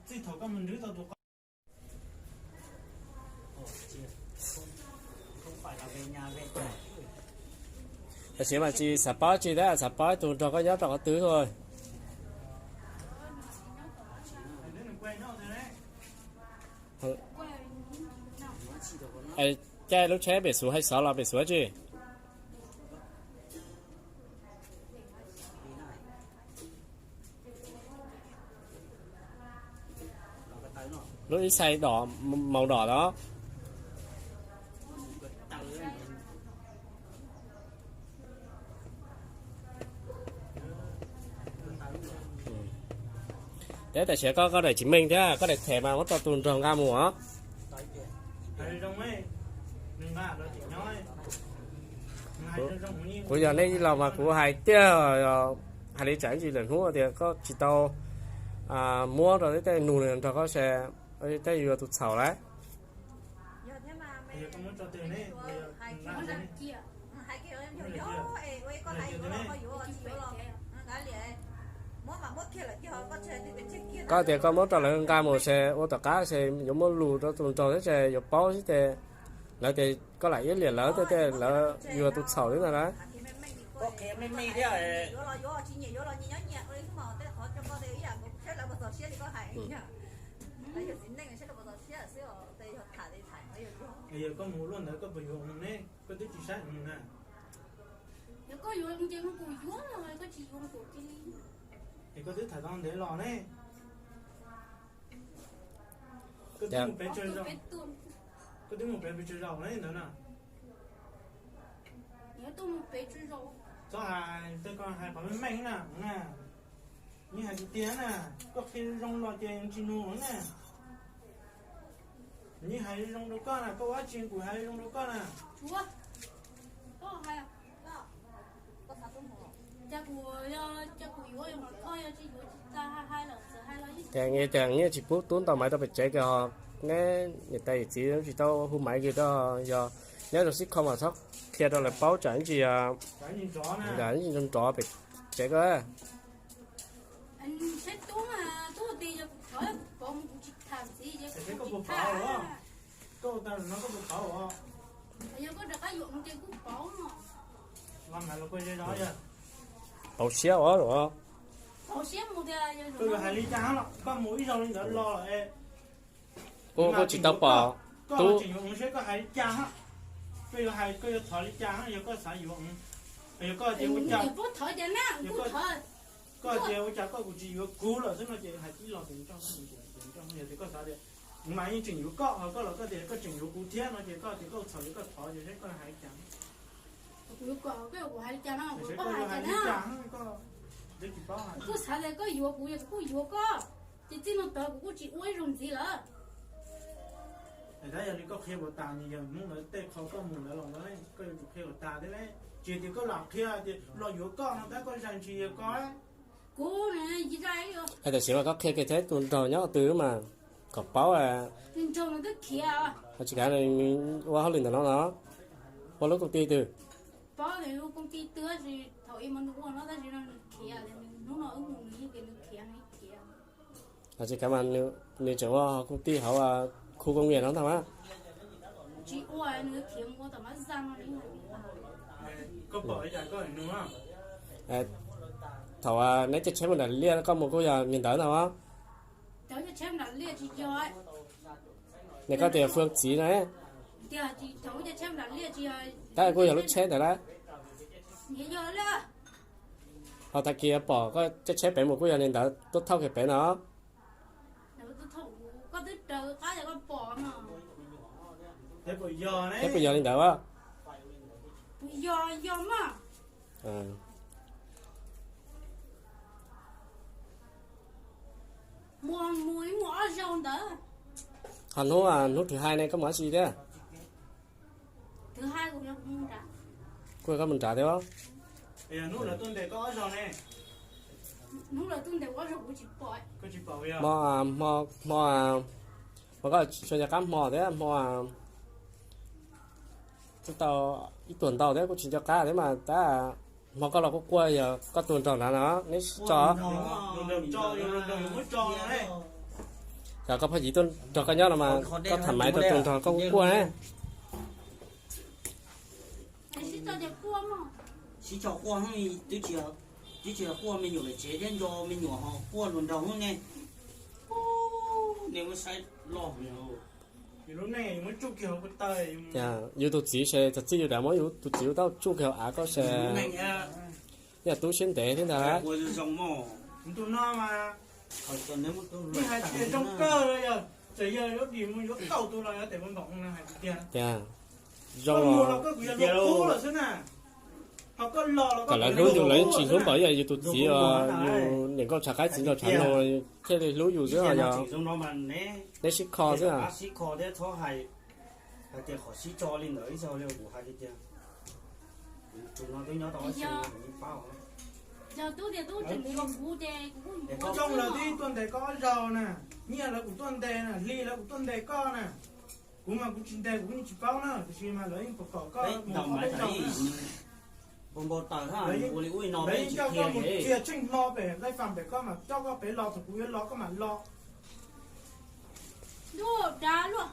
Txij thaum koj mus nrhiav tau tus qau. Tam sim mas tsis xav paub tsi thiab, xav paub tus nrog koj nyob rau qhov twg xwb. Caij lub tsheb pem Suav hais xov los pem Suav tsi? Lub ib xais đỏ, màu đỏ đó. Teb tam sim koj, koj daim tsis meej thiab, koj daim thẻ mas muab rau tus nraug nqa mus os. Kuv yog nej ib los mas kuv hais tiag, hais li tsam ib ntsis lawm hnub tias koj tsis tau muab rau tej, tej nug nrog koj se, tej yuav tus txhaum lawm. Koj tias koj muab rau lawv nqa mus se ua tom qab se yuav muab lus rau tus nraug thiab se yuav paub xwb ces lawv tias koj lam iab liam lawv tej, tej lawv yuav tus txhaum xwb ntag na. Yog koj mus luaj ntawd koj puas yuav ne? Koj twb tsis saib na. Yog koj yuav ces koj yuav, koj tsis yuav kuv cia li. Es koj twb tham tau ntev los ne. Koj twb mus pem tsawg zaus, koj twb mus pem pes tsawg zaus ne ntawd na. Txhob hais, koj hais qhov meej meej na. Yeej hais tiag tiag na, koj qhia zoo los ces tsis nug na. Yeej hais zoo rau koj na, koj ua dab tsi kuv hais zoo rau koj na. Ces nyias cas nyias tsis pub tub ntaus maiv rau pem tsev kiag ho, neb niam tais yawm txiv tsis tau hu maiv kiag rau, yog nyob rau xib kho mas txhob qhia rau lawv paub tsam ntsis, tsam ntsis nrov pem tsev koj. Pauv siab os. Koj yuav hais li cas los koj mus ib zaug li ntawd los, kuv kuj tsis tau pom. Koj tseem yuav mus seb koj hais li cas, koj yuav hais koj yuav thov li cas, yog koj xav yuav, yog koj tias ua cas, koj tias ua cas koj kuj tsis yuav kuv lawm xwb no ces hais tib lo ces nrog, yog tias koj xav tias kuv mas yeej tseem yuav koj, ho koj los koj tias koj tseem yuav kuv thiab no ces koj tias koj txhaum ces koj thov ces seb koj hais li cas. Kuv yuav koj, koj yuav kuv hais li cas no, koj hais li cas na. Kuv kuj xav tias koj yuav kuv, yog kuv kuj yuav koj, ces txij no tod kuv kuj tsis ua ib zaug ntxiv lawm. Tab yog li koj qhia puas tas, nws yog hnub ntawd tej qho koj mus ntawd los ntawd, koj yuav tsum qhia puas tas thiab ne. Tsis tias koj lam qhia tias los yuav koj no tab koj zais ntsis yog koj. Kuv, tam sim mas koj qhia kiag thiab tus nraug nyob qhov twg mas kom paub. Tus nraug nws twb khiav, tsis kav ua hauj lwm ntawm no no, ua lub koom tij twg. Paub nws lub koom tij twg, thaum ib mas nws ua no tab sis no nws khiav, hnub no wb mus nws yeej tias nws khiav, nws khiav. Tsis kav mas nws tseem ua koom tij hauv khu công nghiệp no ntag mas. Tsis ua, nws khiav mus ua tom Mab Zaj no. Thaum neb caij tsheb mus nram liaj koj mus kuj yog niag ntawd ntag mas. Niag koj tias Phương txiv na. Tab kuj yog lub tsheb ntawd lawm. Ho tag kis pom koj caij tsheb pem mus kuj yog niag ntawd tuaj thauj kiag pem no. Thiab puas yog li ntawd a? Ho hnub, hnub thứ hai ne koj mus dab tsi thiab? Kuj koj mus nrad thiab. Hmo, hmo, hmo, hmo koj tsis nco qab hmo thiab hmo, tau ib tuam ntau thiab kuj tsis nco qab thiab mas tab hmo koj los kuj quaj yog koj tus nraug nrad no neb sib tso. Muab tso, muab tso ne. Yog koj phooj ywg tuaj nrog koj nyob no mas koj tham maiv rau tus nrog koj quaj na. Sib tso quaj, twb tsis quaj me nyuam pem tsev thiab nco me nyuam ho quaj luag nraug ne. Ne muab saib loj. Yus tus txiv se txog txij yus dam muab yus tus txiv ua tau tsuj kiag hauv av koj se. Yog tub siab ntev thiab ntag. Tus no mas hais tias zoo kawg los yog txawm yog yuav dim mus yuav kaum tus los yog tes npaum no hais tias zoo los koj kuv yog los xwb na. Kom lawv hlub yus lawv yeej tsis hlub npaum ib yam yus tus txiv os, yus niam nkauj tshav qaib txiv nraug tshav nug thiaj li hlub yus xwb os. Yog neb sib kho xwb. Hais tias qhov sib tso li ntawd ib zaug li kuv hais tias, tus no twb nyob tau ob xyoo kuv yeej paub. Yog tub tias tub tseem nrog kuv ces kuv kuj yuav. Koj zoo lawv twb tuaj ntes koj ob zaug na, nyiaj lawv kuj tuaj ntes na, hli lawv kuj tuaj ntes koj na. Kuv mas kuv tsis ntes kuv yeej tsis paub na, tiam sis mas lawv yeej pom kom koj mus ob peb zaug na. Lawv yeej coj koj mus txias tsheej hmo pem nqaij fam pem koj mas coj koj pem los thaum kuv yuav los koj mam los. Ntuj, dav luaj.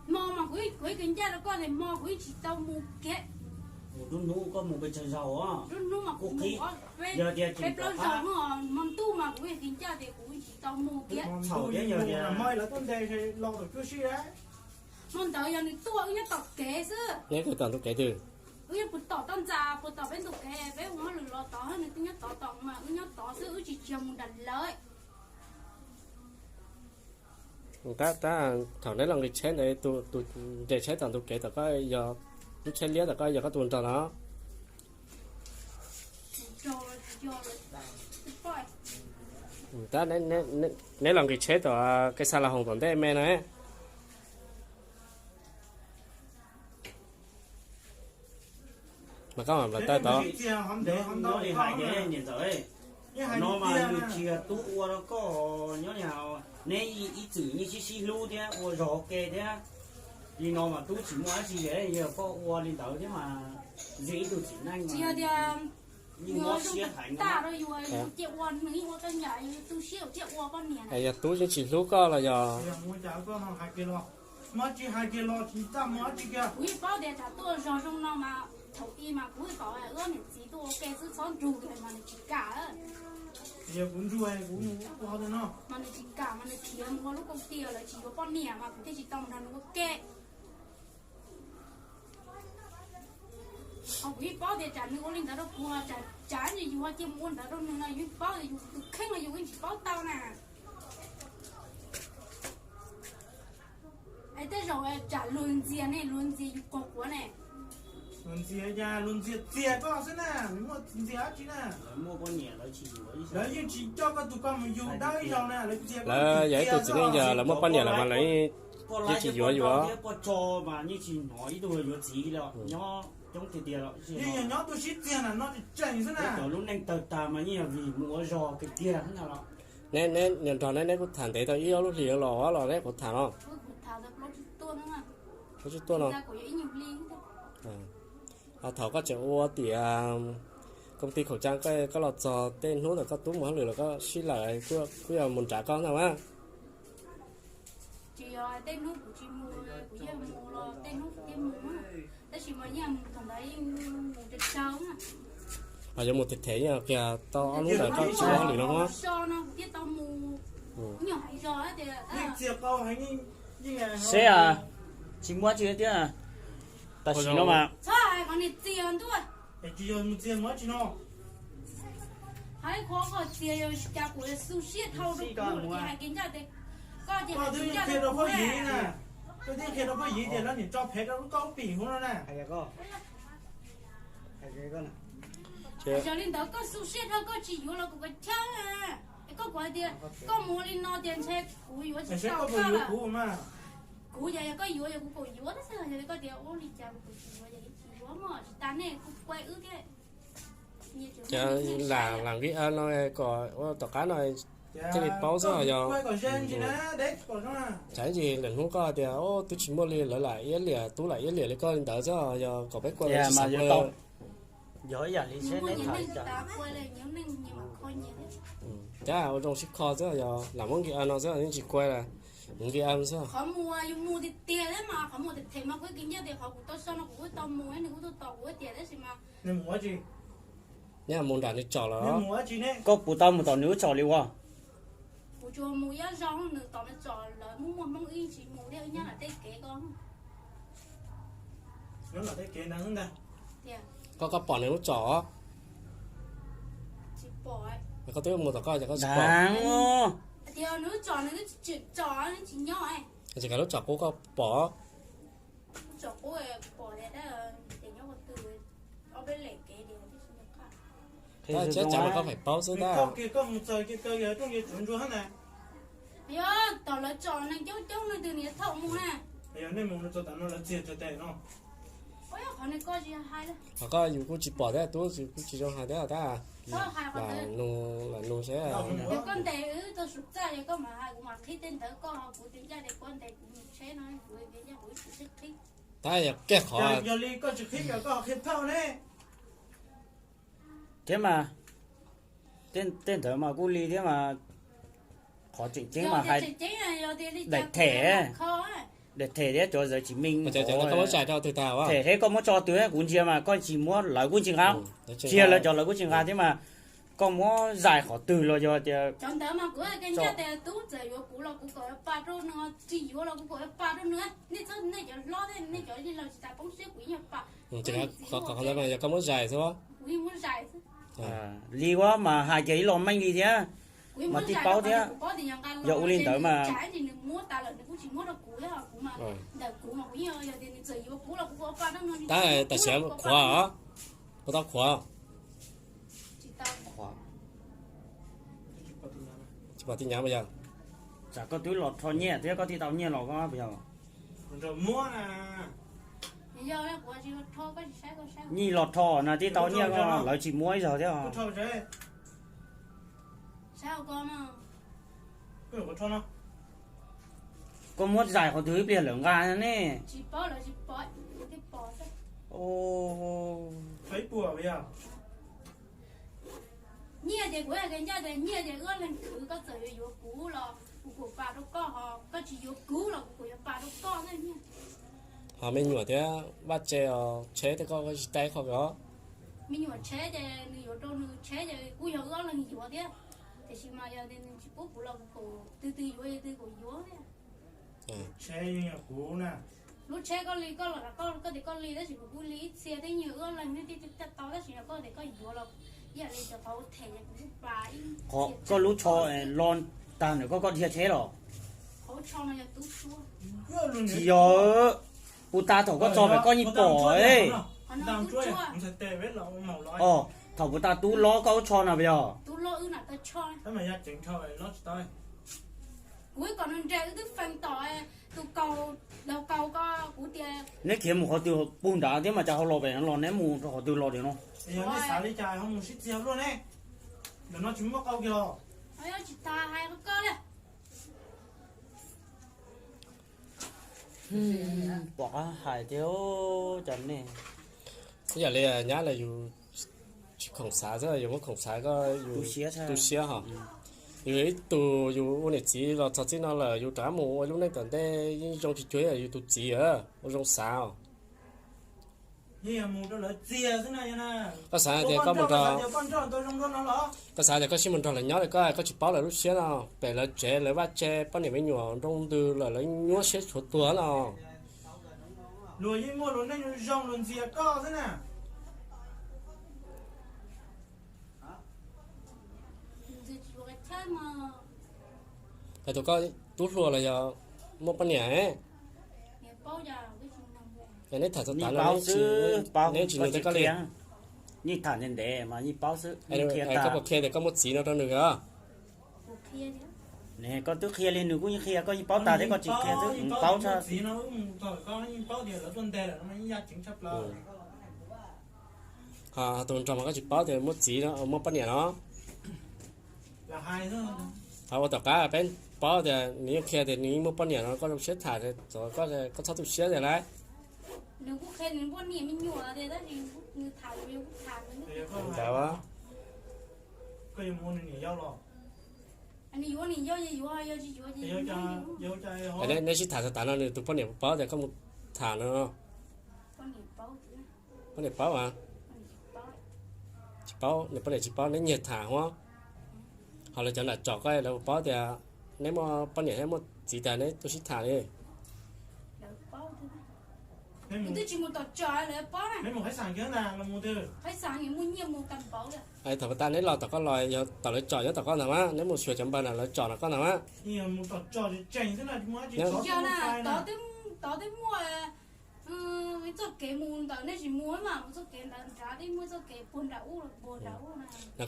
Hmo mas kuv, kuv ib kev ncaj rau koj tias hmo kuv yeej tsis tau mus kiag. Mus lub hnub koj mus pes tsawg zaus? Lub hnub mas kuv mus ob peb, peb plaub zaus, hmo ntuj mas kuv ib kev ncaj tias kuv yeej tsis tau mus kiag. Hmo ntawd yog nws tuaj wb nyob tom kev xwb. Neb tom ntu kev twg? Wb nyob puag tom toj ntxas puag tom peb ntu kev, peb ua hauj lwm los tod, nws twb nyob tod tod mas wb nyob tod xwb, wb tsis tsis yog mus nram lawv. Tab tab thaum neb los nqis tsheb ntawd tus nres tsheb tom ntu kev tom koj yog, lub tsheb liab tom koj yog koj tus nraug no? Tab, neb los nqis tsheb tom kev xa la hoos tom ntej me no. Mas koj mam nplas taw tod. Nyob li hais tias niam ntxawm, no mas nws tsis yog tub ua rau koj, nyob li hais neb ib txwm yeej sib sib hlub thiab ua zog ua ke thiab. Li no mas tub tsis muaj dab tsi, yog koj ua li ntawd thiab mas ntxim ib tug txiv neej. Tsis yog tias nws ua zoo tag rau yus, yus cia ua, nws yeej ua tau nyam, yus tu siab yus thiaj ua poj niam na. Yog tub yeej tsis hlub koj los yog? Kuv yeej paub tias tsam tuaj zog zoo no mas thaum ub mas kuv kom wb niam txiv tuaj ua ke xwb txhob nrug mas nws tsis kam. Mas nws tsis kam mas nws khiav mus ua lub koom ti lawv tsis yuav poj niam mas kuv thiaj tsis tau nrog nws ua ke. Ho kuv yeej paub tias tsam nws ua li ntawd rau kuv, tsam yus cia mus ua ntawd rau nws no yus yeej paub tias yus tus kheej los yus yeej tsis paub tau na. Es tej zaum tsam luag ntxias ne, luag ntxias yus quas quav ne. Luag ntxias cas, luag ntxias txias koj xwb na, nws muaj ntxias dab tsi na. Lawv yeej tsis coj koj tus koj mus yug dawb ib zaug na, lawv txias koj. Lawv yog ib tug txiv neej yog lawv muaj poj niam lawm mas lawv yeej tsis yuav yus. Poj tso mas yeej tsis hnov ib tug yuav txiv li, nyob coob tiag tiag los yeej yog nyob tuaj sib txiag na, no tseem tseem xwb na. Cov lub neej tawg tag mas yeej yog vim mus ua zog kiag kiag xwb na los. Neb, neb niag nrog neb, neb kuj tham ntev tau ib ob lub hlis los los neb kuv tham no. Kuv tsis tuaj no. Thaum koj tseem ua tiam koom ti khaum caa, koj los txog tej hnub ntawm koj tub mus hauj lwm los koj sib lawm, kuj yog mus nrad koj ntag mas. Tsis yog tej hnub kuv tsis mus, kuv yeej mus los tej hnub kuv thiaj mus, tab sis mas yeej mus thaum ntawd yeej mus tsawg tsawg na. Ho yuav mus them them yeej kiag tau ob hnub ntawm koj tsis ua hauj lwm no mas. So no kuv thiaj tau mus, kuv nyuam hais zog tias seb a, tsis muaj tsi thiab. Tam sim no mas txhob hais qhov niag txias ntuj. Hais qhov koj txias yog cas kuv xu siab dhau rau kuv ces hais kev ncaj tias koj ces hais kev ncaj rau kuv na. Koj twb qhia rau phooj ywg tias lawv niam tso phev rau lub koj lub pim huv no na. Yog li ntawd koj xu siab dhau koj tsis yuav los kuv kav chawb na. Es koj kuv hais tias koj mus ua li no tias ntshe kuv yuav tsis tau koj lawm. Kuv yog, yog koj yuav yog kuv kaum yuav tab sis yog li koj tias ua li cas kuv kav tsis yuav, yog li tsis yuav mas tsis tas nej kuj kuaj wb thiab. Ces lam lam nqi no kom ua tom qab no thiaj li paub xwb yog. Tsam ib ntsis lwm hnub koj tias twb tsis muaj li lawv lam iab liam tub lam iab liam li koj li ntawd xwb yog kom peb kuaj li tsis xav kuaj. Yog ib yam li seb neb tham li cas. Cab ua zoo sib kho xwb, yog lam muab nkis a no xwb, yeej tsis kuav las, nkis a xwb. Qhov mus yus mus tiag tiag thiab mas qhov mus them them mas kuv kev ncaj tias qhov kuv tau so no kuv kuj tau mus, nws kuj tau tos kuv tiag tab sis mas neb mus nram nws tsom los. Koj puas tau mus tom nws lub tsom li ua? Kuv tsuas mus ib zaug nws tom nws tsom lawv muaj muaj hmoob ib tsis mus thiab, nyob lam tej kev ko. Koj, koj pom nws lub tsom? Koj twb mus tom koj, koj tsis pom? Tsis kav lub tsom qub koj pom? Tab sis cab mas koj pheej paub xwb tab. Yog tom lawv tsom neeg coob coob leej twg nws yuav thaum mus na. Qhov koj yus kuj tsis pom thiab, tub kuj tsis zoo hais thiab tab. Lam nug, lam nug seb. Yog koj ntes wb tau sum txaj, yog koj mam hais kuv mam qhib tej ntawd, koj ho kuv tes ncaj tes kuv ntes kuv mus tsheb no kuv tes ncaj kuv tsis qhib. Tab yog kiag qhov, yog li koj tsis qhib koj qhia phauj ne. Thiab mas tej ntawd mas kuj li thiab mas, qhov tseem ceeb mas hais daim them, daim them thiab cov zawv tsis meej, them thiab koj muab tso twg, kuv ntsia mas koj tsis muab, lawv kuj tsis nqa, ntsia lawv cov lawv kuj tsis nqa thiab mas koj muab zais qhov twg los yog tias cov ntawd mas kuv tes ncaj tes tub txawm yuav kuv los kuv kom yuav pa rau nws, tsis yuav los kuv kom yuav pa rau nws. Nej txhob, nej cov hlob thiab nej cov laus tsis tas poob siab, kuv yeej yuav pa. Qhov ntawd mas yog koj muab zais xwb. Kuv yeej muab zais xwb. Li ua mas hais kiag ib lo meej li thiab, mas tij paub thiab. Yog ua li ntawd mas tab tam sim qhuav, puas tau qhuav? Tsis pom tij nyav mas yog. Tsam koj twb los rho nyiaj thiab koj thiaj tau nyiaj los koj puas yog? Nyij los rho na thiaj tau nyiaj, lawv tsis muab ib zaug thiab. Koj muab zais qhov twg ib pliag lawv nqa ne? Nyiaj ces kuv hais tias nyiaj ces wb ob leeg khwv, koj txawm yuav yuav kuv los kuv kuj pa rau koj, ho koj tsis yuav kuv los kuv kuj yuav pa rau koj. Ho me nyuam thiab vaj tse os, tsheb thiab koj tsis tau qhov os. Me nyuam tsheb ces nws yuav rau nws, tsheb ces kuj yog wb ob leeg yuav thiab. Tiam sis mas yog nws tsis pub kuv los kuv kuj, twg twg yuav twg kuj yuav thiab. Tsheb yeej yog kuv na. Lub tsheb koj li, koj los koj tias koj li, tab sis kuv kuj li ib txhia thiab, nyias wb ob leeg thiaj tau, tab sis yog koj tias koj yuav los ib yam li cov qhov them kuv kuj pa ib. Koj lub tsho lo tag ntawm koj, koj dhia tsheb los? Tsis yog, puas tas thaum koj tso pem koj yeej pom. Thaum puas tas tub lob koj lub tsho no puas yog? Kuv kom nws nres wb twb feem tom tus kaus, laus kaus ko kuv tias neb khiav mus qhov twg puag nrad thiab mas cas ho los pem no los, neb mus rau qhov twg los tiag no? Yog nej xav li cas ho mus sib txiag luaj ne. Ntawm no tsis muaj qau kiag los. Tsis tas hais koj li. Pom qab hais thiab cov nej. Ib yam li nyab los yus tsis khoom xav xwb, yus muab khoom xav koj yus tu siab hos. Yus ib tug yus ua niam txiv los txog txij no lawm, yus rov qab mus ua lub neej tom ntej yeej zoo tsis cuag yus tus txiv, ua zoo xav os. Koj xav tias koj mus nrog, koj xav tias koj sib mus nrog lawv nyob, koj, koj tsis paub lawv lub siab no, pem lawv tsev lawv vaj tse poj niam me nyuam nroo ntws lawm, lawv nyuaj siab tshuav tuag no. Luag yeej muaj luag neej zoo luag ntxias koj xwb na. Hais tus koj tub hluas los yog muaj poj niam? Neb tham txog tav no, neb tsis nug teb koj li. Yeej tham ntev ntev mas yeej paub xwb. Koj puas qhia tias koj muaj txiv no rau nws os? Ne koj twb qhia li nws kuj yeej qhia, koj yeej paub tas thiab koj tsis qhia xwb, paub txog. Tus nraug mas koj tsis paub tias muaj txiv no, muaj poj niam no. Ho ua tom qab peb paub tias nws yeej qhia tias nws yeej muaj poj niam no, koj zoo siab tham, koj txhob tu siab tiag lauj. Neb sib tham tas tas no nws tus poj niam paub tias koj mus tham no? Poj niam paub a? Tsis paub, nws poj niam tsis paub, neb nyiag tham huab. Ho lawv cov nram tsom koj lawv paub tias neb muaj poj niam thiab muaj txiv tas neb tuaj sib tham li. Thaum tas neb los tom koj los yog tom lawv tsom nyob tom koj ntag mas, neb mus xyuas cov npawg na lawv tsom no koj ntag mas.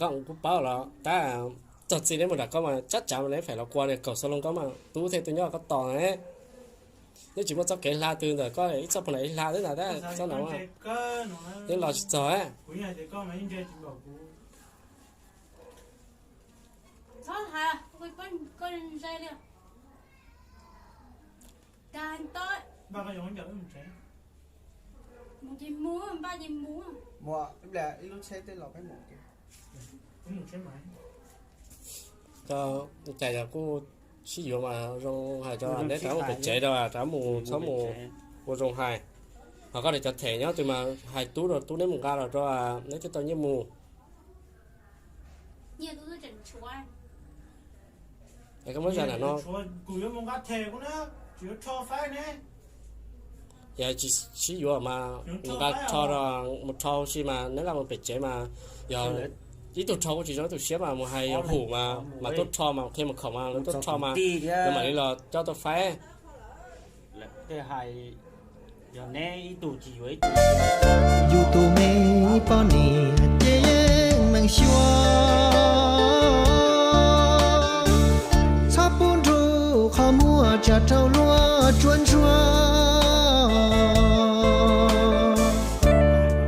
Koj kuj paub los tab txog txij neb mus nram koj mas tsab tsav mas neb feem los kua niag kaum xav loo koj mas tub thiaj tuaj nyob koj tos na. Neb tsis muaj txoj kev hla twg ntawm koj ib txoj phuv na ib hla twb ntag tab txoj na, neb los tsis txog. Cas yog kuj sib yuav mas zoo hais rau neb rov mus pem tsev rau, rov mus txhob mus ua zoo hais. Ho koj niam cov them nyob twg mas hais tub rau tub neb mus nqa los rau neb thiaj tau nyiaj mus. Es koj muab zaj ntawm no, yog tsis sib yuav mas mus nqa rho, mus rho huv si mas neb nqa mus pem tsev mas yog ib tug rho kuj tsis zoo ib tug siab mas mus hais yog hum mas mas tuaj rho mas qhia mus khoom mas lawv tuaj rho mas lawv mam li los coj tuaj faib. Yus tus me poj niam ces yeej meem xyuas, txhob pub nrug qhov muag tsam rau luag tsuab ntsuag.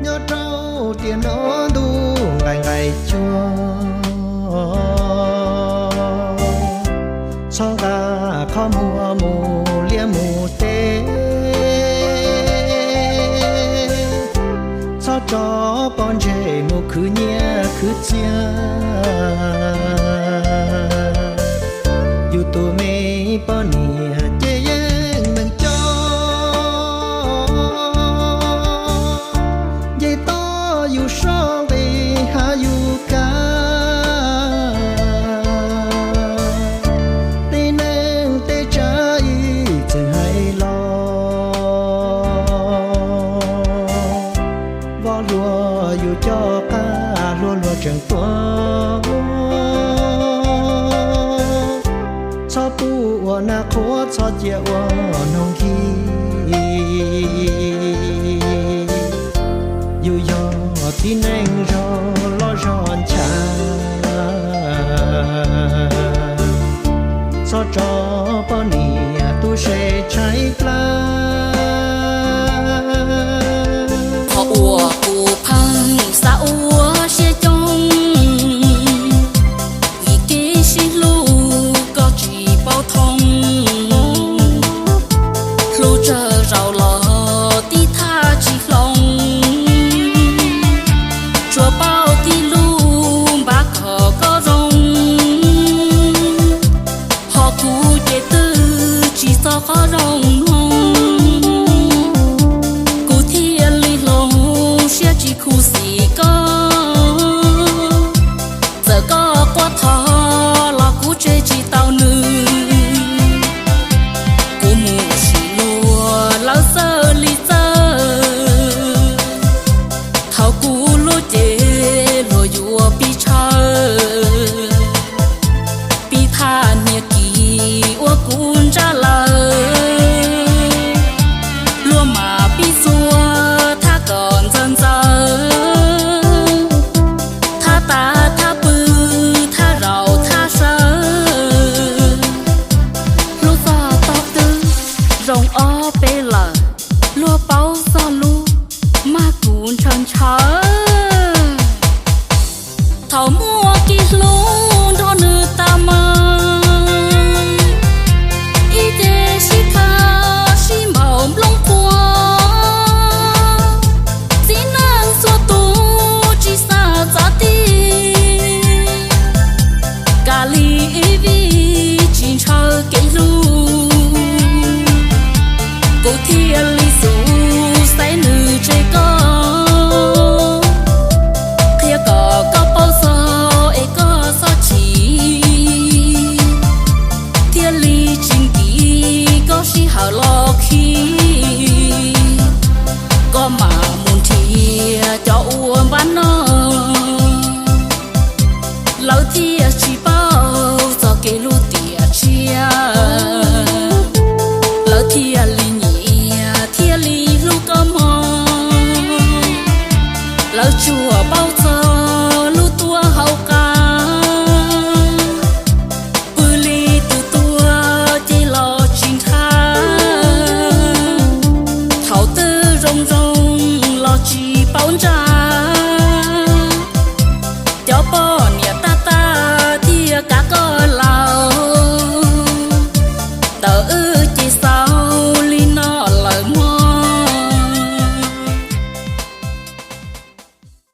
Nyob rau tiam no ntuj nqaim nqaim cuag, txhob nqa qhov muag mus liaj mus teb, txhob tso pob ntseg mus khwv nyiaj khwv txiaj. Yus tus me poj niam ces yeej meem coj, nce toj yus soj nqis hav yus kav, tej neeg tej tsav ib txwm hais los, voj hlua yus coj qab hlua luag tseem tuag. Txhob pub ua nag qhuav txhob cia ua noog khi, yus yog tib neeg zog loj zog nchav, txhob tso poj niam tu se tshaib plab. Qhov uas kuv pheej xav ua siab coob, vim kev sib hlub koj tsis paub thooj, hlub tsawg zaus los tib thaj tsis hloov, tsuas paub tib lub npav kom koj zoo, ho kuv ces twb tsis txog qhov zoo mloog, kuv thiaj li hloov siab tsis khuv xim koj. Txawm koj quaj thov los kuv tseg tsis tau nws, kuv mus sim luag lawv txawj li txawj, thaum kuv luaj ces luag yuav pib tshawb, pib thaj niag kis ua kuv ntsaj lawm, luag mam pib txuag thaj kom ntxaws ntxaws, thaj tas thaj pw thaj zaum thaj sawv, hlub txog tog twg zoo ob peb lawm, luag paub txog lub mag kuv ntshaw ntshaw. Thaum muaj kev hlub nrog nws tas mas, ib ce sib khaws Xa